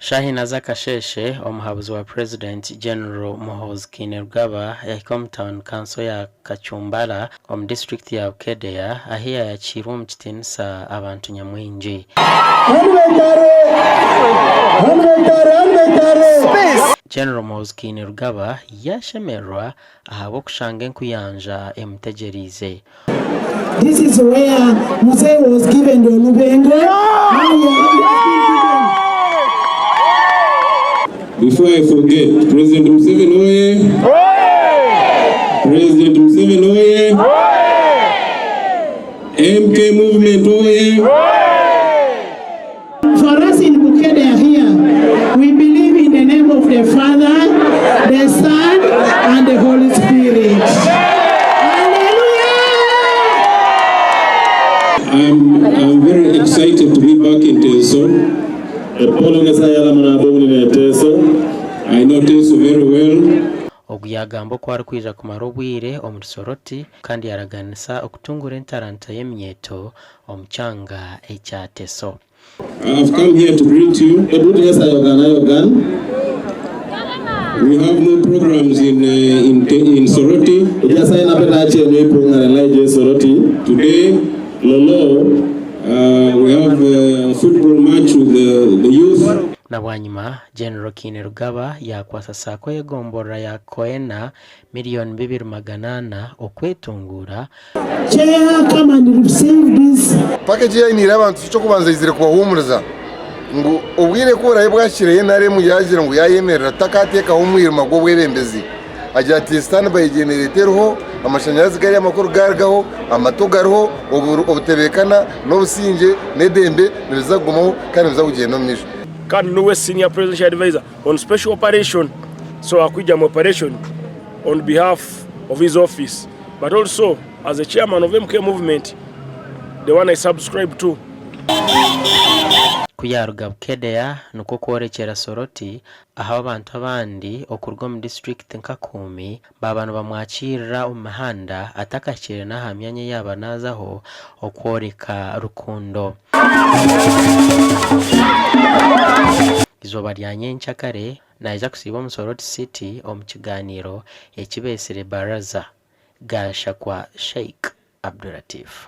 Shaaha ina z'akasheeshe, omuhabuzi wa Purezidenti, General Muhoozi Kainerugaba yahika omu tauni kanso ya Kachumbala omu disiturikiti ya Bukedea ahi yaayakiirwe omu kitiinisa abantu nyamwingi. General Muhoozi Kainerugaba yaashemererwa ahabw'okushanga enkuyanja emutegyereize. This is where Mzee was given the Olubengo. Now he has been given. Before I forget, President Museveni oye! President Museveni oye! MK movement oye! For us in Bukedea here, we believe in the name of the Father, the Son, and the Holy Spirit. Hallelujah! I'm very excited to be back in Teso. I know Teso very well. Ogu yaagamba oku arikwija kumara obwire omuri Soroti kandi yaaraganisa okutunguura entaranta y'eminyeeto omu kyanga ekya Teso. I have come here to greet you. We have more programs in, uh, in, in Soroti. Today, we have a football match with the youth. Na bwanyima, General Kainerugaba yaakwatsa Saako y'egomborora ya Koena miriyoni 2400 okwetunguura. Chair, come and receive this. Package ei ainiire abantu eky'okubanza aizire kubahuumuriza ngu obwire ku buraabe bwahikire NRM yaagira ngu yaayemerera takaateekaho omwirima gw'obwebembezi. Agira ati stand by generator eriho, amashanyarazi gariyo amakuru garigaho, amatu gariho, obutebeekana n'obusingye n'edembe nibiza kugumaho kandi nibiza kugyenda omu maisho. Kandi nuwe senior presidential advisor on special operation so akwija mu operation on behalf of his office but also as a chairman of MK movement the one I subscribe to. Ku yaaruga Bukedea nikwo kworekyera Soroti ahu abantu abandi okuruga omu disiturikiti nka Kumi baaba nibamwakiirira omu mihanda atakahikire n'aha myanya ei yaaba naazaho okworeka rukundo. Eizooba rya nyencakare naija kusiiba omu Soroti City omu kigaaniiro eki beetsire Baraza, Gashakwa Sheikh Abdulatif.